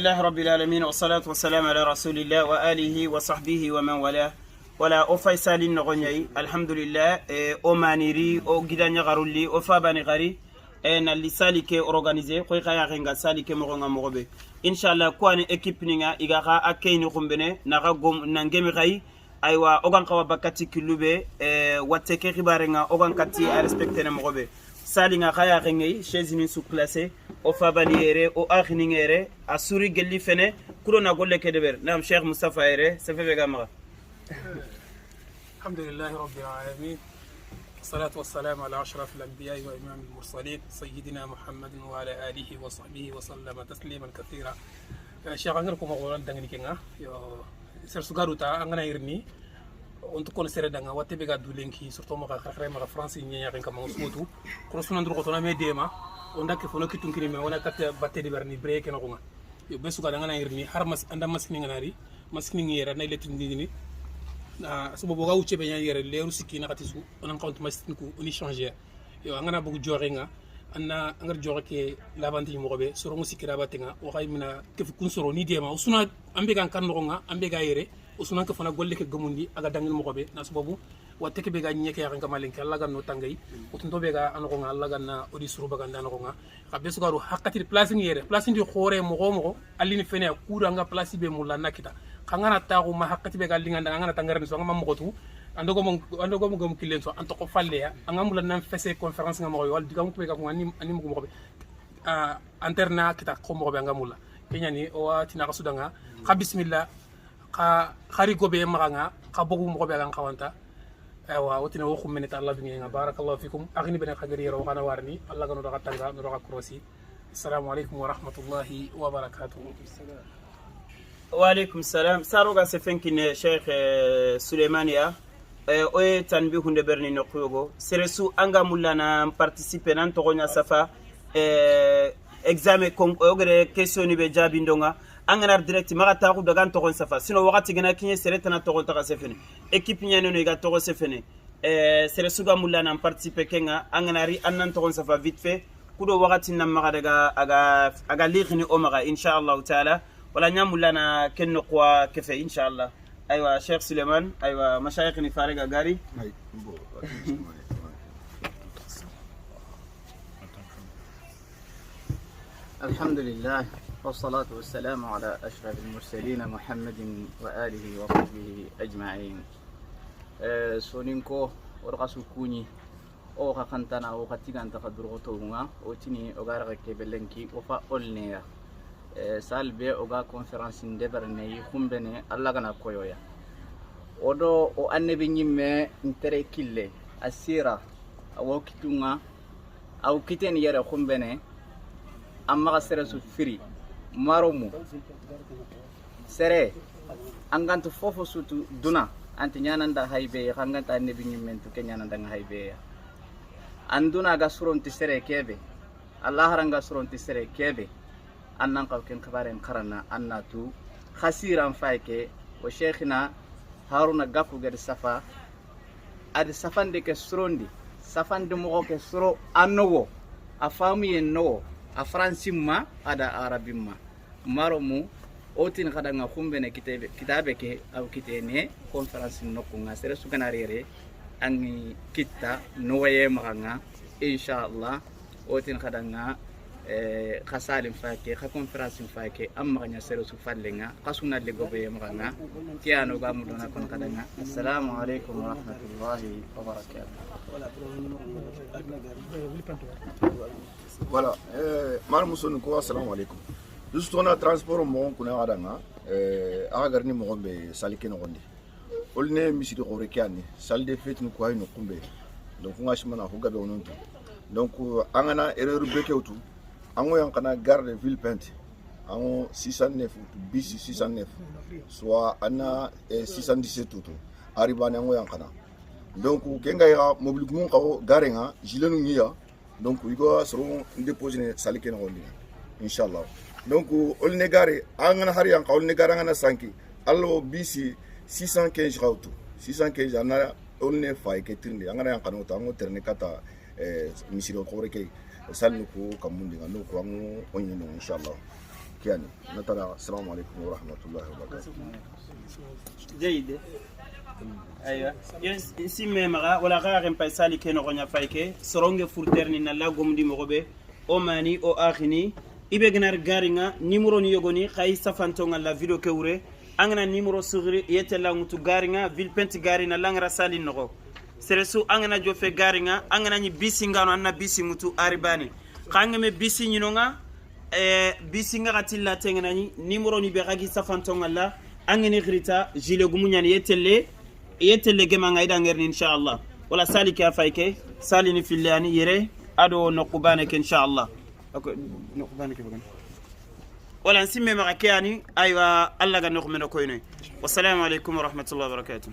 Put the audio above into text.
لله رب العالمين والصلاة والسلام على رسول الله وآله وصحبه ومن والاه. Wala o faysali nogoñayi, alhamdulillah. O maniri o gida ñagarulli o fabani gari e nalli sali ke organiser koy xa yaxenga sali ke moxonga moxoɓe, inchallah. Ko ani équipe ninga iga xa a keyni xumbene naxa gom nangemi xayi. Aywa, ogan xawa bakkati killuɓe watte ke xibarenga ogan katti a respecté ne moxoɓe salinga xa yaxengey chaise nin su classé o fabani yere o axininge yere a suri gelli fene kudo na golle ke deber. Nam Cheikh Moustapha yere sefefe ga maxa. الحمد لله رب العالمين، والصلاة والسلام على أشرف الأنبياء وإمام المرسلين سيدنا محمد وعلى آله وصحبه وسلم تسليما كثيرا. Cheikh angana ko mo dangani kenga yo ser sugaru ta angana irni on to kono sere danga watte be ga dulenki, surtout ma khare ma France nyanya ken kam suutu kono sunan dur ko to na me dema on dakke fono kitun kini me wona kat batte de berni break no ko yo be suga danga na irni har mas anda maskini nganari maskini ngera na letri ni na sababu ga wuce be nya yere leru sikki na kati su onan kawnt maskin ku oni changer yo angana bugu joxe nga anna angar joxe ke labanti mo be soro mu sikki rabate nga o kay mina kef kun soro ni dema usuna ambe kan kan nga ambe ga yere usuna ka fana golle ke gamundi aga dangil mo be na sababu watte ke be ga nyeke ya kan malen ke Allah ganno tangay utunto be ga anoko nga Allah ganna odi suru baga ndano nga ka be sugaru hakati place ngi yere place ndi khore mo mo alini fene kuda nga place be mulla nakita kangana taxu ma hakkati be ga linganda ngana tangarani so ngama mogotu andogo mo andogo mo gam kilen so anto ko falle ya anga mula nan fesse conférence nga mo wal diga mo be ga ko ani ani mo mo be a interna kita ko mo be nga mula kenyani o tina ka sudanga ka bismillah ka khari go be maganga ka bogu mo be ga kawanta. Aywa, wotina wo xummene ta Allah binga barakallahu fikum agni bene khagari ro kana warni Allah gano daga tanga no daga krosi. Assalamu alaikum wa rahmatullahi wa barakatuh. Waaleykum salam. Saroga se fenkine Cheikh Souleymane o ye tanbi hunde berni nokkuyogo sere su anga mulla na participer nan togoña safa examen ogere question ni be jaabi ndonga anganar direct maga taxu daga n toxon safa, sinon waxati gana kiñe sere tana toxon taxa sefene équipe ñaneno iga toxo sefene sere suga mulla nan participer kenga anganari an nan toxon safa vite fait kudo waxati nan maxa daga aga aga lixini o maxa, inchallahu taala. Wala ñamulla na ken noquwa kefe, inchallah. Aywa Cheikh Souleymane, aywa mashayikh ni farega gari. الحمد لله والصلاة والسلام على أشرف المرسلين محمد وآله وصحبه أجمعين. سونينكو ورقصو كوني أو خانتانا أو خاتيغان تخدرغوتوغا أو تيني أغارغ كيبلنكي وفا أولنيا salbe oga conférence ndebarne xumbene alla gana koyoya odo o annabi ñimme ntere kille asira awo kitunga aw kiten yere xumbene amma xa sere su firi maromu sere angantu fofo sutu duna anti ñananda haybe xanganta annabi ñimmentu ke ñanandanga haybeya anduna ga suronti sere kebe allah haranga suronti sere kebe annan kaw ken xabaren xarana anna tu xasiran fay ke o cheikhina Haruna Gaku gadi safa adi safande ke surondi safande moxo ke suro a nowo a famuye nowo a faransi ma ada arabi ma maro mu o tin xadanga xumbene kitabe ke aw kitene conférence nokkunga sere sugana rere angi kitta nowoye maxanga inchallah o tin xadanga xa salin fake xa conférence fake an maxaña sere su fallenga xa suna legoɓeye maxanga ke anoga mudona kon xadanga. Assalamu aleykum wa rahmatullahi wa barakatuh. Voilà, mar muso ni ko assalamu alaikum. Juste on a transport mo kuna adanga aga garni mo be salike no gondi. Olne misiri gore kyani salle de fête ni ko ay no kumbe. Donc nga shimana ko gabe onon tu. Donc angana erreur beke utu. Ango yang kana gare de Villepinte. Ango 609 bis 609. Soit ana 617 tutu. Arriba ni ango yang kana. Donc kenga ya mobile mun ka gare nga gilet ngiya. Donc igo soro déposer ne salike no gondi. Inshallah. Donc olne gare angana hari yang ka olne gare angana sanki. Allo bisi 615 rautu. 615 ana olne fay ke tirndi angana yang kana to ango terne kata misiro ko reke salni ko kamundi ngano ko ango onyino inshallah. Kiyani natara. Assalamu alaikum wa rahmatullahi wa barakatuh. جيد ايوه simme maga wala ga pay sali ke no gonya fay ke soronge furterni na la gomdi mo be o mani o akhini ibe gnar garinga numéro ni yogoni khay safanto la video ke wure angana numéro sugri yete la ngutu garinga ville pente gari na langra sali nogo seresu angana jofe garinga angana ni bisi ngano anna bisi ngutu aribani khangeme bisi nyinonga e bisi nga katilla tengana ni numéro ni be gagi safanto la angeni khirita gilet gumu ñani yetelle yetelle gemanga ida ngerni inshallah. Wala sali ke afay ke sali ni fille ani yere ado noqubane ke inshallah ako noqubane ke bagan wala simme maga ke ani aywa. Allah ga noqmeno koynoy. Wassalamu alaikum wa rahmatullahi wa barakatuh.